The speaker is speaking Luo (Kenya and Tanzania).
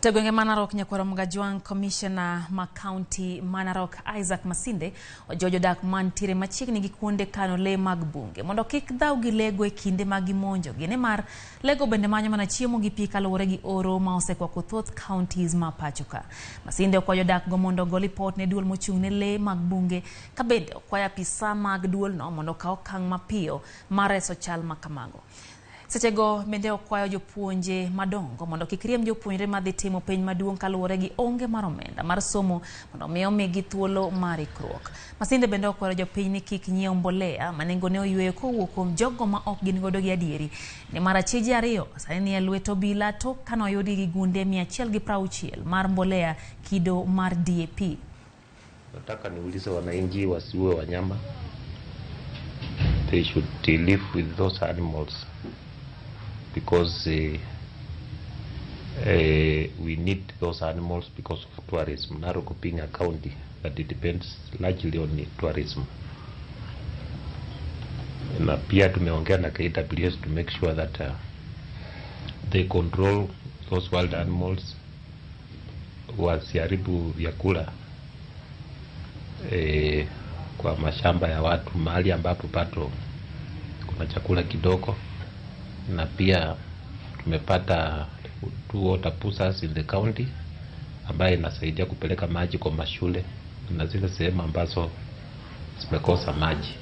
To e gwenge ma Narok, Nyakwar Mgajwang', Commissioner ma kaunti ma Narok Isaac Masinde ojiwo jodak mantiere machiegni gi kuonde kano lee mag bunge mondo kik dhaw gi lego e kinde ma gimonjogi, nimar lego bende manyo mana chiemo gi pi kaluwore gi oro ma osekwako thoth counties ma pacho ka. Masinde okwayo jodak go mondo ogo lipot ne duol mochung' ne lee mag bunge ka bende okwayo apisa mag duolno mondo okaw okang' mapiyo mar reso chal ma kamago. Sechego bende okwayo jopuonje madongo mondo kik riemb jopuonjre madhi timo penj maduong' kaluwore gi onge mar omenda mar somo mondo mi omigi thuolo mar ikruok. Masinde bende okwero jopiny ni kik nyiew mbolea ma nengone oyweyo kowuok kuom jogo ma ok gin godo gi adieri, nimar achije ariyo sani nie lwet obila tok kane oyudgi gi gunde 160 mar mbolea kido mar DAP. Nataka niulize wananchi wasiue wanyama. They should live with those animals because we need those animals because of tourism. Narok being a county that it depends largely on tourism. Na pia tumeongea na KWS to make sure that they control those wild animals wasiharibu vyakula kwa mashamba ya watu mahali ambapo bado kuna chakula kidogo. Na pia tumepata 2 water bowsers in the county ambayo inasaidia kupeleka maji kwa mashule na zile sehemu ambazo zimekosa maji.